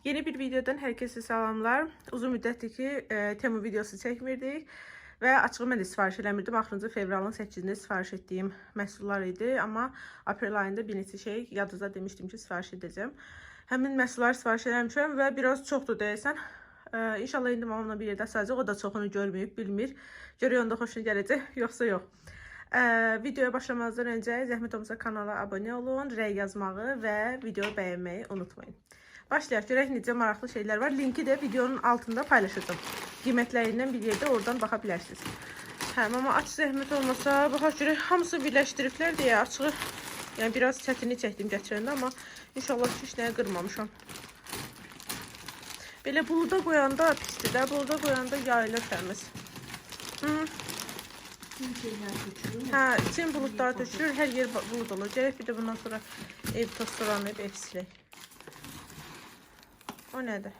Yeni bir videodan herkese salamlar. Uzun müddətdir ki, Temu videosu çəkmirdik və açığı mən də sifariş eləmirdim. Axırıncı fevralın 8-də sifariş etdiyim məhsullar idi, amma aprel ayında bir neçə şey yadınızda demişdim ki, sifariş edəcəm. Həmin məhsulları sifariş eləmişəm və biraz çoxdur deyəsən. İnşallah indi mamamla bir yerdə sadəcə o da çoxunu görməyib, bilmir. Görək onda xoşuna gələcək, yoxsa yox. Videoya başlamazdan öncə zəhmət olmasa kanala abunə olun, rəy yazmağı və videoyu bəyənməyi unutmayın. Başlayaq, görək necə maraqlı şeylər var. Linki də videonun altında paylaşacağım. Qiymətlərindən bir yerdə oradan baxa bilərsiniz. Hə, mama aç zəhmət olmasa, baxaq görək hamısı birləşdiriblər deyə açığı. Yəni biraz çətinlik çəkdim gətirəndə, amma inşallah ki, heç nəyə qırmamışam. Belə buluda qoyanda pisdir də, buluda qoyanda yayılır təmiz. Hı. Tüm şeyler götürüyor. Hə, için buludlar tökülür, hər yer bulud olur. Gərək bir də bundan sonra ev toz soranlayıb ev silək. O nədir?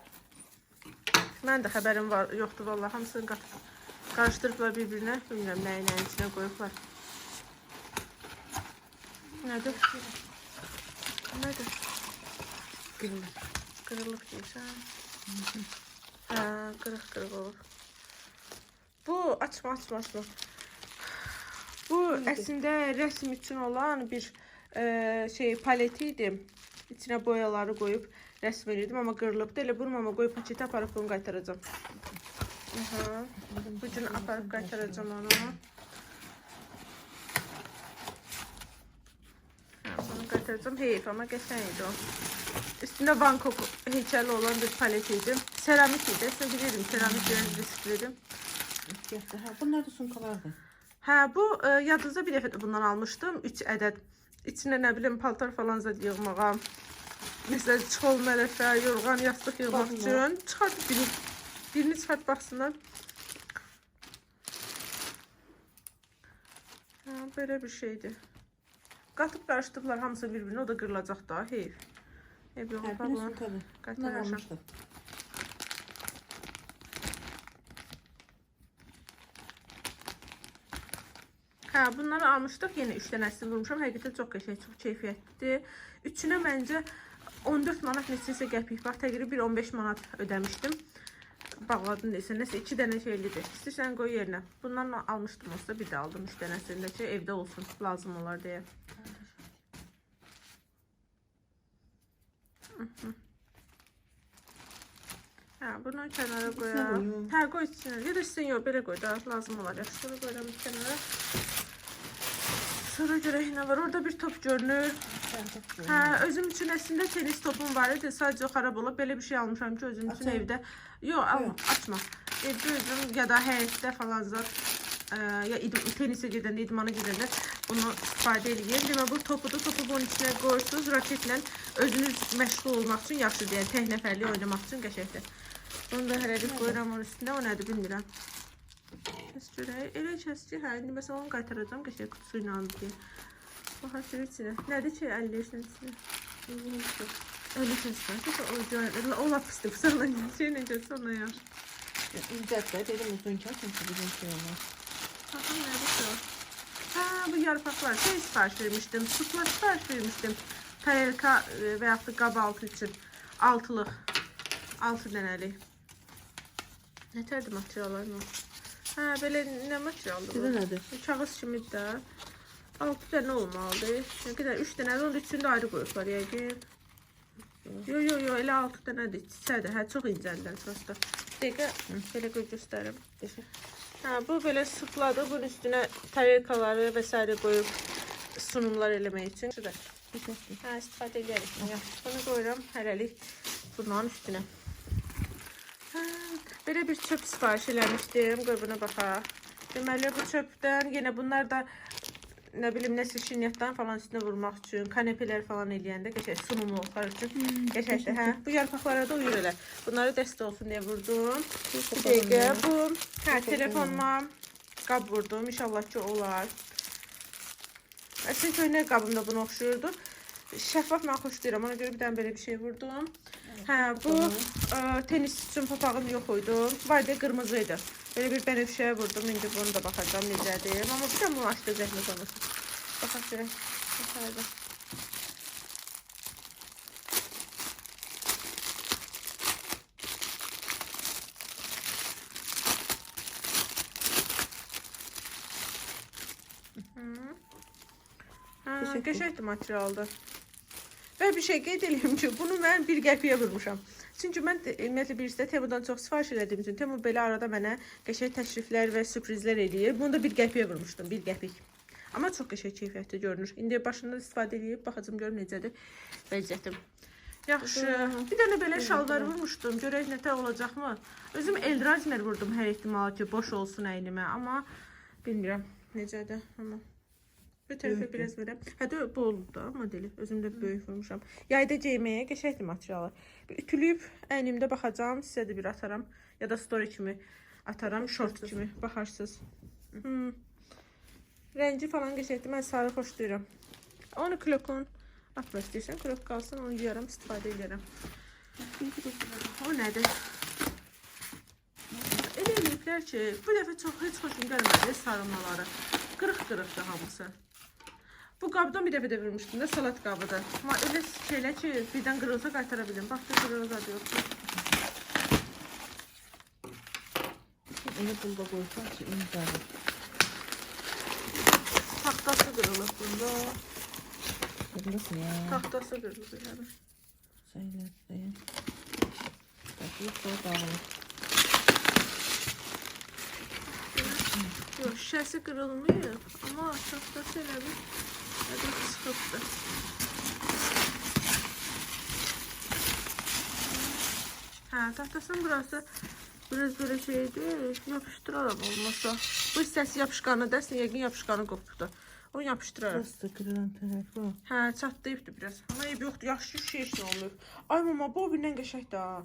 Mən də xəbərim var, yoxdur vallahi. Hamısını qatıb qarışdırıblar bir-birinə. Bilmirəm nəyi nəyin içinə qoyublar. Nədir? Nədir? Kırılır. Qırılıb deyirsən. Hə, qırıq-qırıq olub. Bu açma, açma, açma. Bu əslində rəsm üçün olan bir şey paleti idi. İçinə boyaları qoyub rəsm edirdim, amma qırılıbdı. Elə bunu mama qoyub paketə aparıb bunu qaytaracağam. Aha. Bu gün aparıb qaytaracağam onu. Hə, bunu qaytaracağam. Heyf, amma qəşəng idi o. Üstündə Van Gogh heykəli olan bir palet idi. Seramik idi. Əslində bilirdim, seramik biraz risklidir. Yaptı. Ha, bunlar da sunkalardı. Hə, bu yadınızda bir dəfə də bundan almışdım. 3 ədəd. İçinə nə bilim paltar falan zad yığmağa. Məsələn, çol mələfə, yorğan, yastıq yığmaq Baxın üçün. Çıxart birini. Birini çıxart baxsınlar. Hə, belə bir şeydir. Qatıb qarışdırıblar hamısı bir-birinə, o da qırılacaq da, heyf. Heyf yox, Ha, bir de pardon. sunkalı. Bunlar Qaytaracağam. almıştık. Hə, bunları almışdıq. Yenə 3 dənəsini vurmuşam. Həqiqətən çox qəşəng, çox keyfiyyətlidir. Üçünə məncə 14 manat neçəsə qəpik var. Təqribən bir 15 manat ödəmişdim. Bağladım desə, nəsə 2 dənə şeylidir. İstəyirsən qoy yerinə. Bundan almışdım olsa bir də aldım 3 dənəsini də ki, evdə olsun, lazım olar deyə. Hə, bunu kənara qoyaq. qoyum. Hə, qoy içinə. Ya da içsinə yox, belə qoy da, lazım olar. Yaxşı, bunu qoyuram bir kənara. Sonra görək nə var. Orada bir top görünür. Hə, özüm üçün əslində tenis topum var idi. Sadəcə o xarab olub. Belə bir şey almışam ki, özüm üçün Açayım. evdə. Yox, alma, açma. Evdə özüm ya da həyətdə falan zat ya tenisə gedəndə, idmana gedəndə bunu istifadə eləyir. Demək bu topudur. Topu bunun içinə qoyursunuz. Raketlə özünüz məşğul olmaq üçün yaxşıdır. Yəni tək nəfərlik oynamaq üçün qəşəngdir. Bunu da hələlik qoyuram onun üstünə. O nədir bilmirəm. Kəs görək. Elə kəs ki, hə, indi məsələn onu qaytaracağam qəşəng qutusu ilə deyə. Baxaq görək içinə. Nədir ki, əlləyirsən içinə? Öyle kəssən. O, o lap pisdir. Bıçaqla şeylə kəssən ondan yaxşı. İncət de dedim uzun kes çünkü bizim şey olmaz. Baxın nədir ki o? Hə, bu yarpaqlar. Şey sifariş vermişdim. Supla sifariş vermişdim. Tarelka və yaxud da qab altı üçün. Altılıq. 6 dənəlik. Nətərdir materiallar mı? Hə, belə nə materialdır Sizə bu? nədir? Kağız kimidir də. 6 dənə olmalıdır. Nə qədər? 3 dənədir. Onun üçünü də ayrı qoyublar yəqin. Yo, yo, yo, elə 6 dənədir. Çiçədir. Hə, çox incəldilər prosta. Bir dəqiqə belə qoy göstərim. Hə, bu belə supladır. Bunun üstünə tarelkaları və sairə qoyub sunumlar eləmək üçün. Şurada. Hə, istifadə edərik. Yaxşı, bunu qoyuram hələlik bunların üstünə. Hə, belə bir çöp sifariş eləmişdim. Qoy buna baxaq. Deməli, bu çöpdən yenə bunlar da nə bilim nəsə şirniyyatdan falan üstünə vurmaq üçün, kanepelər falan eləyəndə qəşəng sunumluqlar üçün qəşəngdir. Hə, bu yarpaqlara da uyur elə. Bunları dəstə olsun deyə vurdum. Bir dəqiqə bu hə telefonuma qab vurdum. İnşallah ki olar. Əslində köhnə qabım da buna oxşuyurdu. Şəffaf mən xoşlayıram. Ona görə bir dənə belə bir şey vurdum. Hə, bu tenis üçün papağım yox idi. Var idi, qırmızı idi. Belə bir bənövşəyə vurdum. İndi bunu da baxacağam necədir. Amma bir də bunu açdı zəhmət olmasın. Baxaq görək. Baxaq. Qəşəngdir. Qəşəngdir materialdır. Və bir şey qeyd eləyim ki, bunu mən bir qəpiyə vurmuşam. Çünki mən ümumiyyətlə bilirsə Temudan çox sifariş elədiyim üçün Temu belə arada mənə qəşəng təşriflər və sürprizlər eləyir. Bunu da bir qəpiyə vurmuşdum, bir qəpik. Amma çox qəşəng keyfiyyətli görünür. İndi başından istifadə eləyib baxacağım görüm necədir vəziyyətim. Yaxşı. Bir dənə belə şalvar vurmuşdum. Görək nətər olacaqmı? Özüm el razmer vurdum hər ehtimal ki, boş olsun əynimə, amma bilmirəm necədir amma. Bu tərəfə Böyükdür. biraz belə. Hə də bu oldu da modeli. Özüm də böyük vurmuşam. Yayda geyməyə qəşəngdir materialı. Bir ütülüyüb əynimdə baxacağam, sizə də bir ataram ya da story kimi ataram, short kimi baxarsınız. Hmm. Rəngi falan qəşəngdir. Mən sarı xoşlayıram. Onu klokon atma istəyirsən, klok qalsın, onu geyərəm, istifadə edərəm. O nədir? Elə eləyiblər ki, bu dəfə çox heç xoşum gəlmədi sarılmaları. Qırıq-qırıqdır hamısı. Bu qabdan bir dəfə də vurmuşdum da salat qabıdır. Amma elə şeylər ki, birdən qırılsa qaytara bilirəm. Bax, bir qırığı da yoxdur. Elə pul da qoysan ki, imzalı. Taxtası qırılıb bunda. Qırılır ya. Taxtası qırılıb yəni. Şeylər deyim. Bak, yoxsa dağılır. Yox, şüşəsi qırılmayıb, amma taxtası elə bir elə bir çıxıbdır. Hə, taxtasının burası biraz belə şeydir, yapışdıraram olmasa. Bu hissəsi yapışqanı dəsin, yəqin yapışqanı qopubdur. Onu yapışdıraram. Burası da kırılan tarafı. Hə, çatlayıbdır biraz. Amma eybi yoxdur, yaxşı şey heç nə olmayıb. Ay mama, bu o birindən qəşəngdir ha.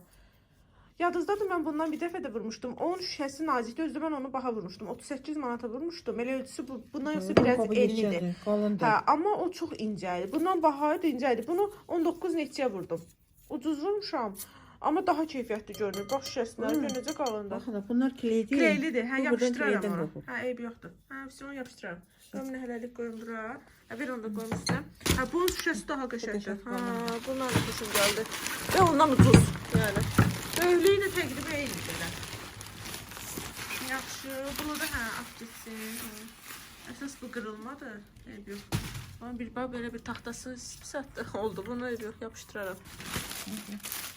Yadınızdadır, mən bundan bir dəfə də vurmuşdum. Onun şüşəsi nazikdir, özü də mən onu baha vurmuşdum. 38 manata vurmuşdum. Elə ölçüsü bu, bundan yoxsa biraz enlidir. Qalındır. Hə, amma o çox incə idi. Bundan baha idi, incə idi. Bunu 19 neçəyə vurdum. Ucuz vurmuşam. Amma daha keyfiyyətli görünür. Bax şüşəsinə gör necə qalındır. Baxın, bunlar kleydir. Kleylidir. Hə, Bu buradan yapışdıraram kleydən onu. qopub. Hə, eybi yoxdur. Hə, vəsə onu yapışdıraram. Qoyum nə hələlik qoyum bura. Hə, ver onu da qoyum üstünə. Hə, bunun şüşəsi daha qəşəngdir. qəşəng Hə, bundan da xoşum gəldi. Və ondan ucuz. Yəni. Böyüklüyü də təqribən eynidir elə. Yaxşı, bunu da hə, at getsin. Hə. Əsas bu qırılmadı. Eybi yox. Amma bir bax belə bir taxtası pis atdı oldu. Bunu eybi yox, yapışdıraram.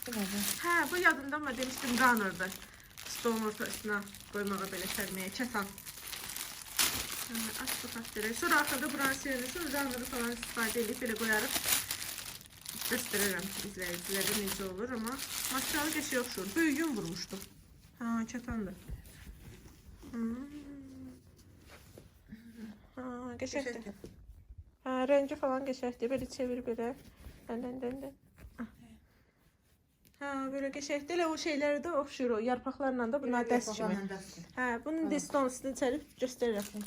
Bu nədir? Hə, bu yadımda amma demişdim runner'dır. Stolun ortasına qoymağa belə sərməyə kətan. Hə, aç baxaq görək. Sonra axırda buranı silinirsə runner'ı falan istifadə edib belə qoyarıq. Göstərirəm izləyicilərə necə olur, amma materialı qəşəng oxşuyur. Böyüyün vurmuşdum. Hə, kətandır. Hmm. Hə, qəşəngdir. Hə, rəngi falan qəşəngdir. Belə çevir belə. Dən dən dən dən. Hə, belə qəşəngdir. Elə o şeylərə də oxşuyur o yarpaqlarla da bunlar dəst kimi. Hə, bunun deston üstünə çərib göstərirəm.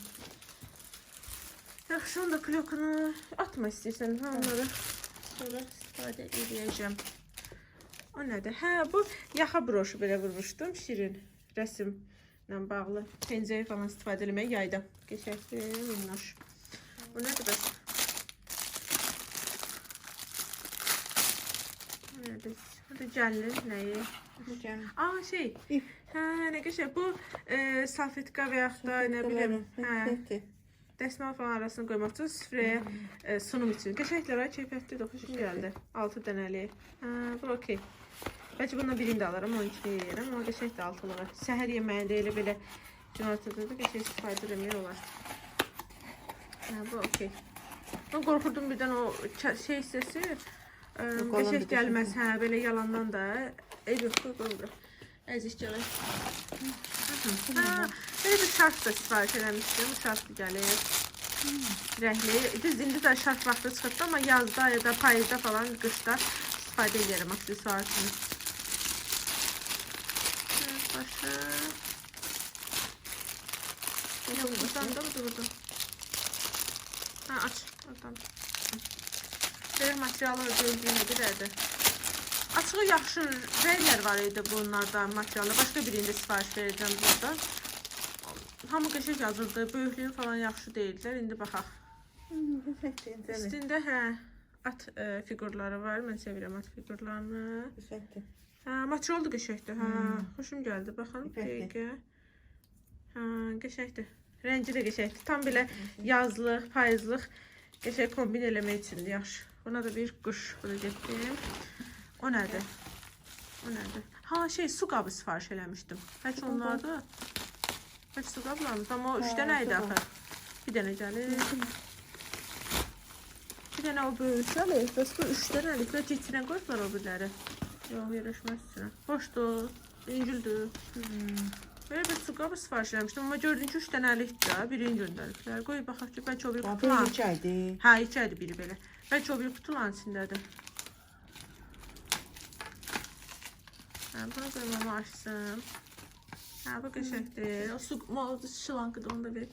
Yaxşı, onu da klokunu atma istəyirsən, hə, onları sonra istifadə edəcəm. O nədir? Hə, bu yaxa broşu belə vurmuşdum, şirin rəsimlə bağlı. Pencəyi falan istifadə eləmək yayda. Qəşəngdir, minnoş. Bu nədir bəs? Bu nədir? Bu da gəlinir nəyi? Bu gəlin. Aa şey. İp. Hə, nə qəşəng. Bu salfetka və yaxud da nə bilim, hə, dəsmal falan arasına qoymaq üçün süfrəyə sunum üçün. Qəşənglər, ay keyfiyyətlidir, xoşum gəldi. 6 dənəli. Hə, bu okey. Bəlkə bundan birini də alaram, 12-ni yeyərəm, amma qəşəngdir altılığı. Səhər yeməyində elə belə günortada da qəşəng istifadə eləmək olar. Hə, bu okey. Mən qorxurdum birdən o şey hissəsi qalın qəşəng bir gəlməz, hə, belə yalandan da. Eyb yox, qoy qoy bura. Əziz gələk. Hə, belə bir şarf da sifariş eləmişdim. Bu şarf da gəlir. Rəngli. Düz indi də şarf vaxtı çıxıbdı, amma yazda ya da payızda falan, qışda istifadə edirəm aksesuar kimi. Hə, başı. Yox, buradan da budur, buradan. Hə, aç. Oradan. Belə materialı böyüklüyü nə qədərdir? Açığı yaxşı rənglər var idi bunlardan materialı. Başqa birində sifariş verəcəm burada. Hamı qəşəng yazırdı. Böyüklüyü falan yaxşı deyildilər. İndi baxaq. Qəşəngdir, incədir. Üstündə hə at fiqurları var. Mən sevirəm at fiqurlarını. Qəşəngdir. Hə, material da qəşəngdir. Hə, xoşum gəldi. Baxın, İpəkdir. dəqiqə. Hə, qəşəngdir. Rəngi də qəşəngdir. Tam belə yazlıq, payızlıq Qəşəng kombin eləmək üçündür, yaxşı. Buna da bir quş bura getdim. O nədir? O nədir? Ha, şey, su qabı sifariş eləmişdim. Bəlkə onlardır. Bəlkə su qablarımız, amma o 3 Hə, dənə idi su qabı. axı. Bir dənə gəlir. Bir dənə o böyük gəlir. Bəs bu 3 dənəlik. Bəlkə içinə qoyublar o biriləri. Yox, yerləşməz içinə. Boşdur. Yüngüldür. Belə bir su qabı sifariş eləmişdim. Amma gördüm ki, 3 dənəlikdir də. Birini göndəriblər. Qoy baxaq ki, bəlkə o bir Bax, qutulan. bu neçə idi? Hə, iki idi biri belə. Bəlkə o bir qutuların içindədir. Hə, bunu qoymamı açsın. Hə, bu qəşəngdir. O su şlankıdır, onu da ver.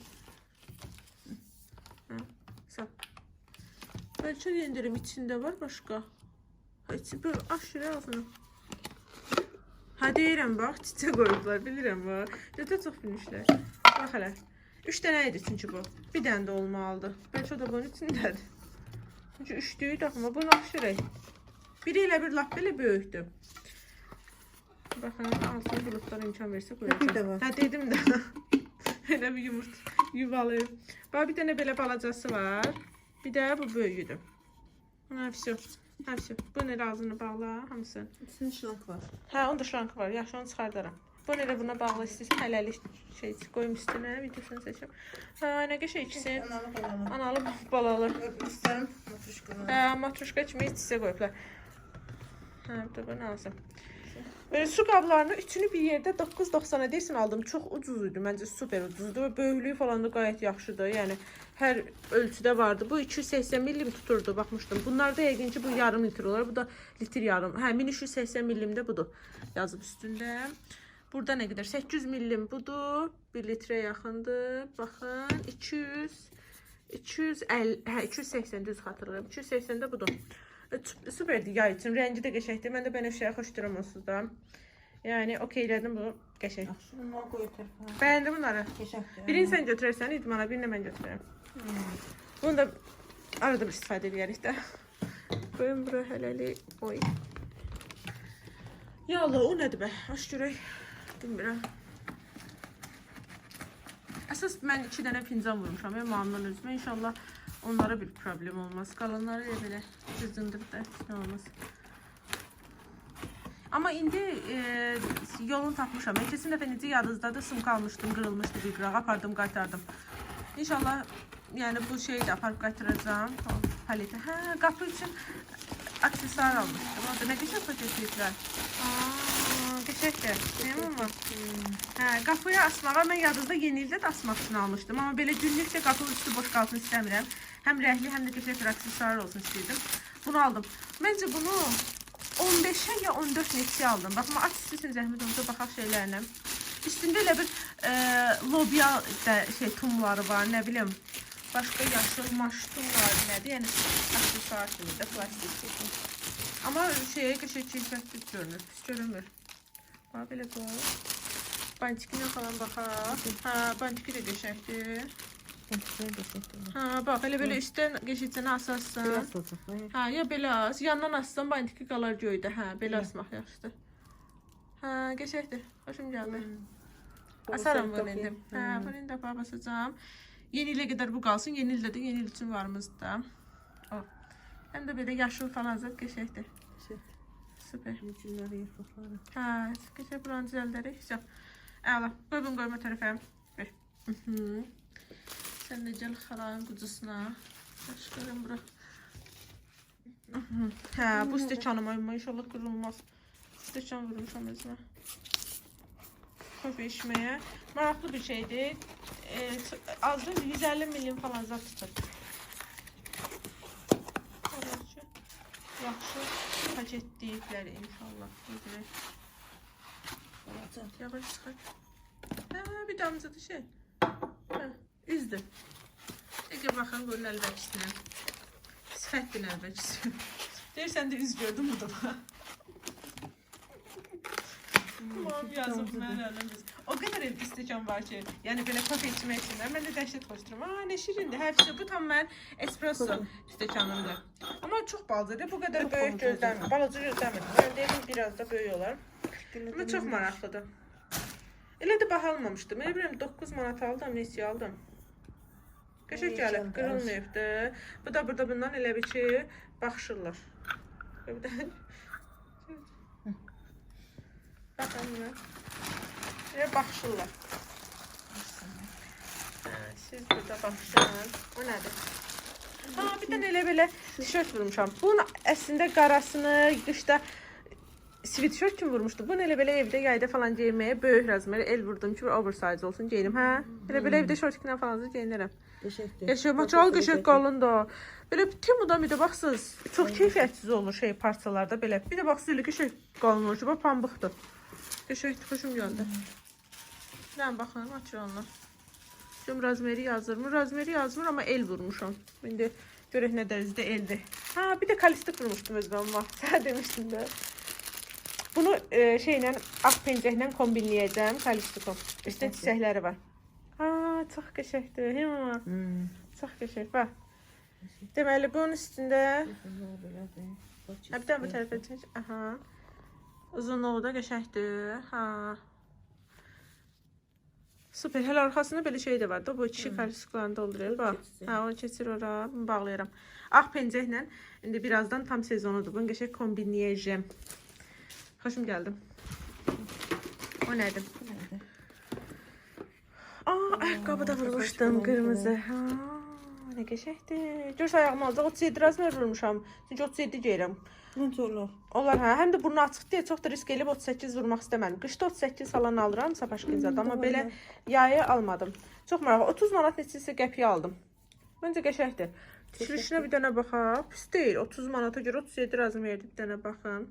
Hə, sağ. Bəlkə də endirim içində var başqa. Ha, içi böyle aç şuraya ağzını. Ha deyirəm bax, çiçək qoyublar, bilirəm bax. Nətər çox bilmişlər. Bax hələ. 3 dənə idi çünki bu. Bir dənə də olmalıdır. Bəlkə o da bunun içindədir. Çünki üçlüyü də amma bunu aşırıq. Biri elə bir lap belə böyükdür. Baxın, altını buludlar imkan versə qoyacağam. Bir də var. Hə, dedim də. Elə bir yumurt yuvalı. Bax, bir dənə belə balacası var. Bir də bu böyüyüdür. Hə, vəsio. Hə, vəsio. Bunu elə ağzını bağla, hamısını. İçində şlank var. Hə, onun da şlankı var. Yaxşı, onu çıxardaram. Bunu elə buna bağlı istəsən, hələlik şey qoyum üstünə, videosunu seçim. Hə, nə qəşəng ikisi. Analı balalı. Analı, balalı. İstərəm matruşkalar. Hə, matruşka kimi iç içə qoyublar. Hə, bu da bu nə alsam. Belə su qablarını üçünü bir yerdə 9.90-a deyirsən aldım. Çox ucuz idi. Məncə super ucuzdu və böyüklüyü falan da qayət yaxşıdır. Yəni hər ölçüdə vardı. Bu 280 millim tuturdu, baxmışdım. Bunlar da yəqin ki bu yarım litr olar. Bu da litr yarım. Hə, 1380 millimdə budur. Yazıb üstündə. Burada nə qədər? 800 millim budur. 1 litrə yaxındır. Baxın, 200 250, hə 280 düz xatırlayıram. 280 də budur. Superdir yay üçün. Rəngi də qəşəngdir. Mən də bənövşəyi xoşduram onsuz da. Yəni okeylədim bu qəşəng. Yaxşı, bunları qoy tərəfə. Bəyəndim bunları. Qəşəngdir. Birini sən götürərsən idmana, birini də mən götürərəm. Bunu da arada bir istifadə edərik də. Qoyun bura hələlik. Oy. Ya Allah, o nədir bə? Aç görək. Bilmirəm. Əsas mən 2 dənə fincan vurmuşam ya mamdan özümə. İnşallah onlara bir problem olmaz. Qalanları elə belə cızındırıb da heç nə olmaz. Amma indi yolunu tapmışam. Mən keçən dəfə necə yadınızdadır, sumka almışdım, qırılmışdı bir qırağa, apardım, qaytardım. İnşallah yəni bu şeyi də aparıb qaytaracağam. O paleti. Hə, qapı üçün aksesuar almışdım. O da nə qəşəng paketləyiblər. Aa, qəşəngdir. Değil mi amma? Hə, qapıya asmağa mən yadınızda yeni ildə də asmaq üçün almışdım. Amma belə günlük də qapının üstü boş qalsın istəmirəm. Həm rəngli, həm də qəşəng bir aksesuar olsun istəyirdim. Bunu aldım. Məncə bunu 15-ə ya 14 neçəyə aldım. Baxma, aç istəsən zəhmət olmasa baxaq şeylərinə. Üstündə elə bir lobya da, şey tumları var, nə bilim. Başqa yaşıl maş tum var, nədir? Yəni aksesuar kimi də plastik. Amma şeyə qəşəng keyfiyyətli görünür, pis görünmür. Bax belə bu. Bantikinə falan baxaq. Hə, bantiki də qəşəngdir. Qəşəngdir. Hə, bax elə belə üstdən qəşəngcə asarsan. Biraz olacaq. Hə, ya belə as, yandan assan bantiki qalar göydə. Hə, belə asmaq yaxşıdır. Hə, qəşəngdir. Xoşum gəldi. Asaram bunu indi. Hə, bunu indi aparıb asacağam. Yeni ilə qədər bu qalsın. Yeni ildə də yeni il üçün varımızdır da. O. Həm də belə yaşıl falan zət qəşəngdir. Super. Gülləri, yarpaqları. Hə, qəşəng buranı düzəldərik. Vəsə. Əla. Qoy bunu qoyma tərəfə. Ver. Mhm. Sən də gəl xalanın qucusuna. Başqarım bura. Mhm. Hə, bu stəkanıma inşallah qırılmaz. Stəkan vurmuşam özümə. Kofe içməyə. Maraqlı bir şeydir. Azı 150 millim falan zat tutur. Yaxşı, yaxşı paketləyiblər inşallah. Görək. Balaca. Yavaş çıxar. Hə, bir damcıdır şey. Hə, üzdü. Təki baxın bunun əlbəkisinə. Sifətdir əlbəkisi. Deyirsən də üz gördüm bu da. Tamam yazıb mən əlim üz. O qədər evdə stəkan var ki, yəni belə kofe içmək üçün. Mən də dəhşət xoşduram. Aa, nə şirindir. Hepsi bu tam mən espresso stəkanımdır. Amma çox balacadır. Bu qədər Çox böyük balacadır. gözləmir. Balaca gözləmirdim. Mən deyirdim biraz da böyük olar. Ama çox maraqlıdır. Elə də baha almamışdım. Elə bilirəm 9 manat aldım, neçə aldım. Qəşəng gəlib, qırılmayıbdı. Bu da burada bundan elə bir ki, baxışırlar. Bir də. Baxın buna. Elə baxışırlar. Hə, siz burada baxışın. O nədir? Ha, bir dənə elə belə tişört vurmuşam. Bunun əslində qarasını qışda sweatshirt kimi vurmuşdu. Bunu elə belə evdə yayda falan geyinməyə böyük razmer el vurdum ki, oversize olsun geyinim. Hə? Elə belə evdə şortiklə falan geyinirəm. Qəşəngdir. Qəşəng, macal qəşəng qalın da. Belə Temudan bir də baxsız, çox keyfiyyətsiz olur şey parçalarda belə. Bir də baxsız elə qəşəng qalın olur ki, bax pambıqdır. Qəşəngdir, xoşum gəldi. Nə baxın, açır onlar. Şimdi razmeri yazır. Razmeri yazmır amma el vurmuşam. İndi görək nə dərəcədə eldir. Ha, bir də kalistik vurmuşdum özümə amma. Sən demişdin də. Bunu şeylə, ağ pencəklə kombinləyəcəm kalistikom. Üstünə çiçəkləri var. Ha, çox qəşəngdir. Hə, çox qəşəng. Bax. Deməli bunun üstündə Hə, bir dənə bu tərəfə çək. Aha. Uzunluğu da qəşəngdir. Ha. Super. Hələ arxasında belə şey də var da. Bu kişi kalistiklarını doldurur. Bax. Hə, onu keçir ora. Bunu bağlayıram. Ağ pencəklə indi birazdan tam sezonudur. Bunu qəşəng kombinləyəcəm. Xoşum gəldi. O nədir? Aa, ayaqqabı da vurmuşdum qırmızı. Ha, nə qəşəngdir. Görürsən ayağıma alacaq 37 razmer vurmuşam. Çünki 37 geyirəm. Necə olar? Olar hə, həm də burnu açıq deyə çox da risk eləyib 38 vurmaq istəmədim. Qışda 38 falan alıram Sapaşkinzada, amma belə yayı almadım. Çox maraqlı. 30 manat neçəsə qəpiyə aldım. Məncə qəşəngdir. Tikilişinə bir dənə baxaq. Pis deyil. 30 manata görə 37 razmerdir. Bir dənə baxın.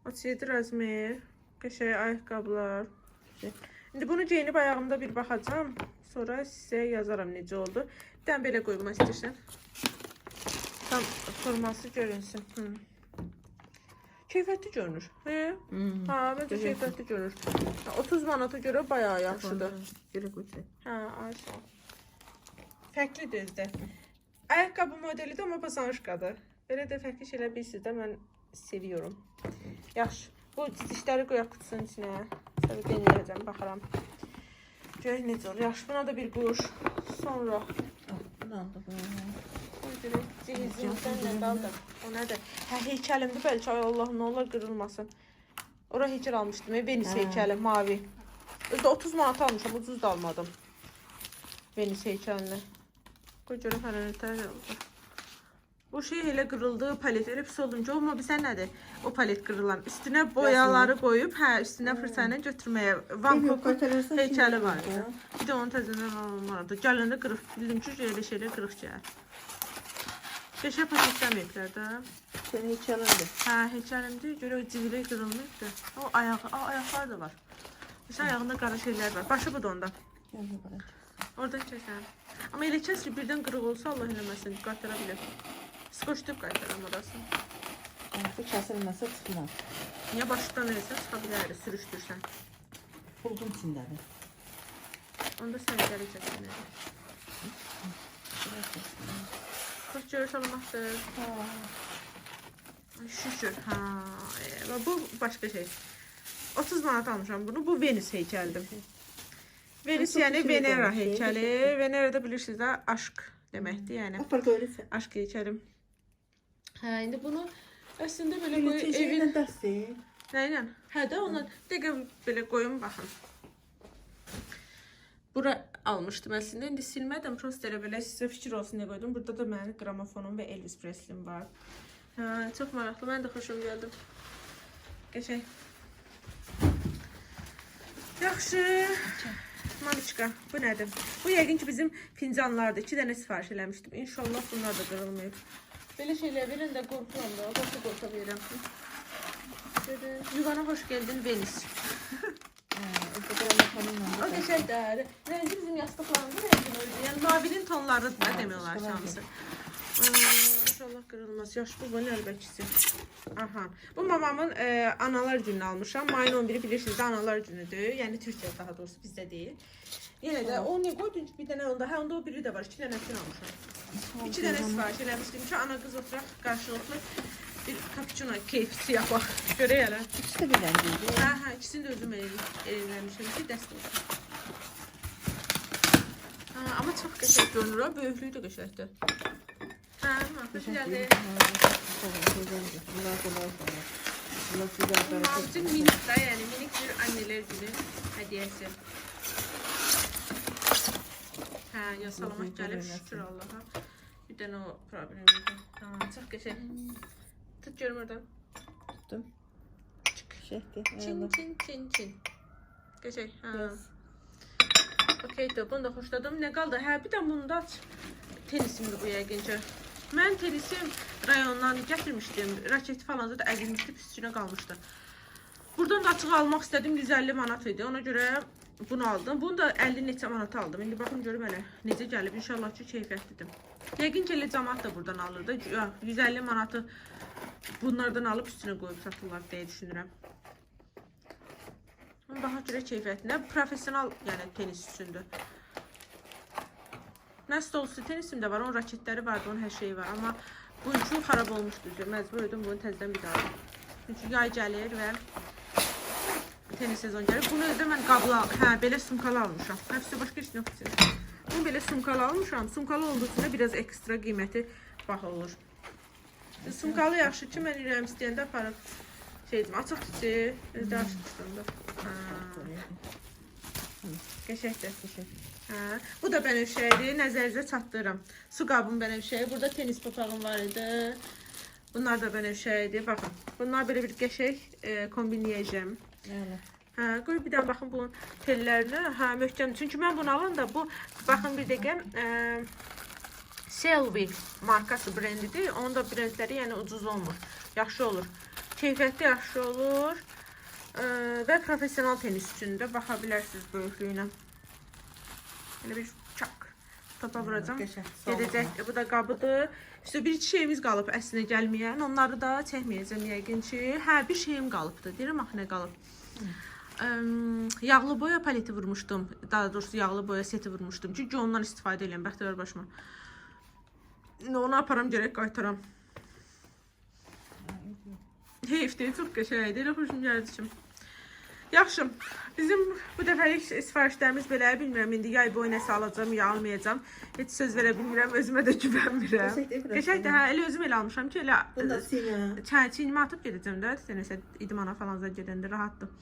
37 razmer. Qəşəng ayaqqabılar. İndi bunu geyinib ayağımda bir baxacağam. Sonra sizə yazaram necə oldu. Bir dənə belə qoymaq istəyirsən. Tam forması görünsün. Hı. Keyfiyyətli görünür. He? Ha, məncə keyfiyyətli görünür. 30 manata görə bayağı yaxşıdır. Görə qoy. Hə, ay sağ ol. Fərqlidir özü də. Ayaqqabı modelidir, amma basanışqadır. Belə də fərqli şeylər bilirsiniz də, mən seviyorum. Yaxşı. Bu dişləri qoyaq qutusunun içinə. Sonra denəyəcəm, baxaram. Görək necə olur. Yaxşı, buna da bir quş. Sonra Bunu aldım. qoy görək cihizimizdən nə qaldı. O nədir? Hə, heykəlimdir bəlkə. Ay Allahım, nə olar qırılmasın. Ora heykəl almışdım. Venüs heykəli, mavi. Özü də 30 manat almışam, ucuz da almadım. Venüs heykəlini. Qoy görüm hələ nətər oldu. Bu şey elə qırıldı, palet elə pis oldum ki, olma bizə nədir? O palet qırılan. Üstünə boyaları qoyub, hə, üstünə fırça ilə götürməyə. Van Gogh'un heykəli var idi. Bir də onu təzədən almalıdır. Gələndə qırıq, bildim ki, elə şeylər qırıq gəlir. Qəşəng paketləməyiblər də. Senin heykəlindir. Hə, heykəlimdir. Görə o civili qırılmayıbdır. O ayağı, a, ayaqlar da var. Məsələn, ayağında qara şeylər var. Başı budur onda. Gəl bura. Oradan kəsən. Amma elə kəs ki, birdən qırıq olsa Allah eləməsin, qaytara bilər. Skoçlayıb qaytaram orasını. Bu kəsilməsə çıxmaz. Niyə başdan eləsən çıxa bilər, sürüşdürsən. Buldum içindədir. Onda sən gələ kəsən. Xoş görüş salamatdır. Ay, şükür. Ha, bu başqa şey. 30 manat almışam bunu. Bu Venüs heykəlidir. Venüs Ay, çox yəni şirin Venera olmuş, heykəli. Venera da bilirsiniz də aşk deməkdir, yəni. Apar qoyursan. Aşk heykəli. Hə, indi bunu əslində belə qoy evin Evin dəsti. nə ilə? Hə də ona dəqiqə belə qoyun baxın. Bura almışdım əslində. İndi silmədim. Prosta elə belə sizə fikir olsun deyə qoydum. Burada da mənim qramofonum və Elvis Presley'im var. Hə, çox maraqlı. Mən də xoşum gəldi. Qəşəng. Yaxşı. Mamiçka, bu nədir? Bu yəqin ki bizim fincanlardır. 2 dənə sifariş eləmişdim. İnşallah bunlar da qırılmayıb. Belə şeylər verən də qorxuram da, qorxa-qorxa verirəm. Görün, Yuvana xoş gəldin Venüs. O qəşəngdir. Rəngi bizim yastıqlarımızın rəngini özü. Yəni mavinin tonlarıdır da demək olar ki, hamısı. İnşallah qırılmaz. Yaş bu bunun əlbəkisi. Aha. Bu mamamın analar gününü almışam. Mayın 11-i bilirsiniz də analar günüdür. Yəni Türkiyədə daha doğrusu bizdə deyil. Yenə də o niyə qoydun ki bir dənə onda? Hə onda o biri də var. 2 dənəsini almışam. 2 dənə sifariş eləmişdim ki, ana qız oturaq qarşılıqlı bir cappuccino keyfisi yapaq. Görək hələ. İkisi də bir rəngiydi. Hə, hə, ikisini də özüm eləmişəm ki, dəst olsun. Ha, amma çox qəşəng görünür ha, böyüklüyü də qəşəngdir. Hə, xoş gəldi. Bunlar kolay sana. Bunlar güzel Bunlar üçün minik də, yəni minik bir anneler günü hədiyyəsi. Hə, ya salamat gəlib, şükür Allaha. Bir dənə o problem idi. Ha, çox qəşəng. Tut görüm oradan. Tuttum. Qəşəngdir. Çin, çin, çin, çin. Qəşəng. Hə. Yes. Okeydir, bunu da xoşladım. Nə qaldı? Hə, bir də bunda tenisimdir bu yəqin ki. Mən tenisim rayondan gətirmişdim. Raketi falan da əzilmişdi, pis içinə qalmışdı. Buradan da açıq almaq istədim. 150 manat idi. Ona görə bunu aldım. Bunu da 50 neçə manata aldım. İndi baxın görüm hələ necə gəlib. İnşallah ki, keyfiyyətlidir. Yəqin ki, elə camaat da buradan alırdı. 150 manatı bunlardan alıb üstünə qoyub satırlar deyə düşünürəm. Amma baxa görə keyfiyyətinə professional, yəni tenis üçündür. Mən stolüstü tenisim də var, onun raketləri vardı, onun hər şeyi var. Amma bu üçün xarab olmuşdu. Məcbur idim bunu təzədən bir daha alım. Çünki yay gəlir və tenis sezon gəlir. Bunu özdə mən qabla, hə, belə sumkalı almışam. Həbsi başqa heç nə yox içində. Bunu belə sumkalı almışam. Sumkalı olduğu üçün də biraz ekstra qiyməti baha olur. Sumkalı yaxşı ki, mən ürəyim istəyəndə aparıb şey edim. Açıq içi, özdə açmışdım da. Hə. Qəşəngdir. Qəşəng. Hə, bu da bənövşəyidir. Nəzərinizə çatdırıram. Su qabım bənövşəyi. Burada tenis papağım var idi. Bunlar da bənövşəyidir. Baxın. Bunlar belə bir qəşəng kombinləyəcəm. Əla. Hə, qoy bir dənə baxın bunun tellərinə. Hə, möhkəm. Çünki mən bunu alanda bu baxın bir dəqiqə Selvi markası brendidir. Onun da brendləri yəni ucuz olmur. Yaxşı olur. Keyfiyyəti yaxşı olur. Və professional tenis üçün də baxa bilərsiniz böyüklüyünə. Belə bir çak topa vuracağam. Qəşəng. Gedəcək. Bu da qabıdır. İşte bir iki şeyimiz qalıb əslində gəlməyən. Onları da çəkməyəcəm yəqin ki. Hə, bir şeyim qalıbdı. Deyirəm axı nə qalıb. Yağlı boya paleti vurmuşdum. Daha doğrusu yağlı boya seti vurmuşdum. Çünki ondan istifadə edirəm bəxtəvər başıma. İndi onu aparam gərək qaytaram. Heyfdir, çox qəşəng idi. Elə xoşum gəldi ki. Yaxşı, bizim bu dəfəlik sifarişlərimiz belə, bilmirəm indi yay boyu nəsə alacağam ya almayacağam. Heç söz verə bilmirəm, özümə də güvənmirəm. Qəşəngdir, biraz. Qəşəngdir, hə, elə özüm elə almışam ki, elə Bunu da sinə. Çə, çiynimə atıb gedəcəm də, nəsə idmana falan da gedəndə rahatdır.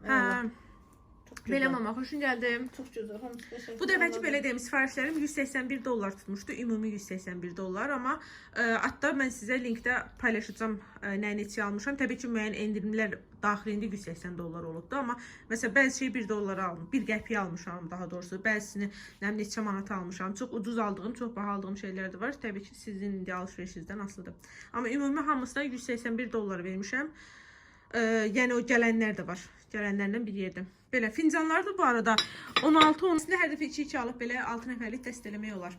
Hə, Çox gözəl. belə mama xoşun gəldi. Çox gözəl. Hamısı qəşəng. Bu dəfəki belə deyim, sifarişlərim 181 dollar tutmuşdu. Ümumi 181 dollar, amma hatta mən sizə linkdə paylaşacağam nə neçə almışam. Təbii ki, müəyyən endirimlər daxilində 180 dollar olubdu, amma məsələn bəzi şeyi 1 dollara aldım, 1 qəpiyə almışam daha doğrusu. Bəzisini nə bilim neçə manata almışam. Çox ucuz aldığım, çox baha aldığım şeylər də var. Təbii ki, sizin indi alış-verişinizdən asılıdır. Amma ümumi hamısına 181 dollar vermişəm. Yəni o gələnlər də var. Gələnlərlə bir yerdə. Belə fincanlar da bu arada 16 10 əslində hər dəfə 2-2 alıb belə 6 nəfərlik dəst eləmək olar.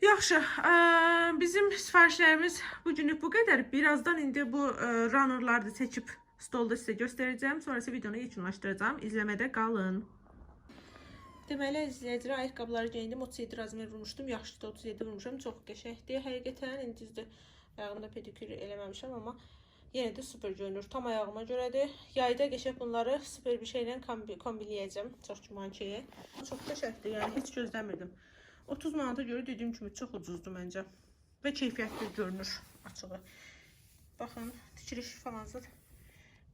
Yaxşı, bizim sifarişlərimiz bu günlük bu qədər. Birazdan indi bu runnerları da çəkib stolda sizə göstərəcəm. Sonra isə videonu yekunlaşdıracağam. İzləmədə qalın. Deməli, izləyicilər, ayaqqabıları geyindim. 37 razmer vurmuşdum. Yaxşı da 37 vurmuşam. Çox qəşəngdir. Həqiqətən indi düzdür. Ayağımda pedikür eləməmişəm, amma yenə də super görünür. Tam ayağıma görədir. Yayda qəşəng bunları super bir şeylə kombinləyəcəm. Çox güman ki. Çox qəşəngdir. Yəni heç gözləmirdim. 30 manata görə dediyim kimi çox ucuzdur məncə. Və keyfiyyətli görünür açığı. Baxın, tikiliş falan zat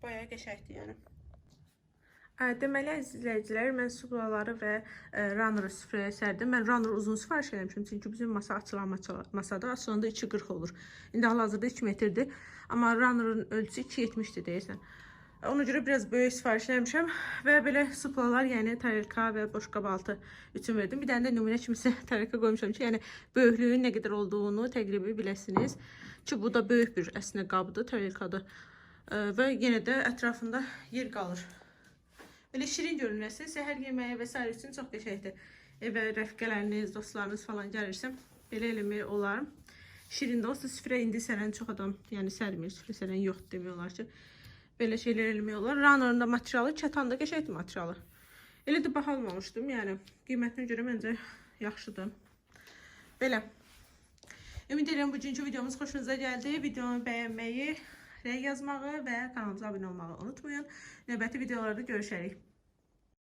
bayağı qəşəngdir yəni. Deməli, əziz izləyicilər, mən suplaları və runner süfrəyə sərdim. Mən runner uzun sifariş eləmişim, çünki bizim masa açılan masada açılanda 2,40 olur. İndi hal-hazırda 2 metrdir, amma runnerın ölçüsü 2,70-dir deyəsən. Ona görə biraz böyük sifariş eləmişəm və belə suplalar, yəni tarelka və boş qabaltı üçün verdim. Bir dənə də nümunə kimisə tarelka qoymuşam ki, yəni böyüklüyün nə qədər olduğunu təqribi biləsiniz. Ki, bu da böyük bir əslində qabdır, tarelkadır. Və yenə də ətrafında yer qalır. Belə şirin görünməsi səhər yeməyi və sair üçün çox qəşəngdir. Evə rəfiqələriniz, dostlarınız falan gəlirsə belə eləmək olar. Şirin də olsa süfrə indi sərən çox adam, yəni sərmir, süfrə sərən yoxdur demək olar ki. Belə şeylər eləmək olar. Runner'ın da materialı kətan da qəşəngdir materialı. Elə də baha almamışdım, yəni qiymətinə görə məncə yaxşıdır. Belə. Ümid edirəm bugünkü videomuz xoşunuza gəldi. Videomu bəyənməyi, rəy yazmağı və kanalımıza abunə olmağı unutmayın. Növbəti videolarda görüşərik.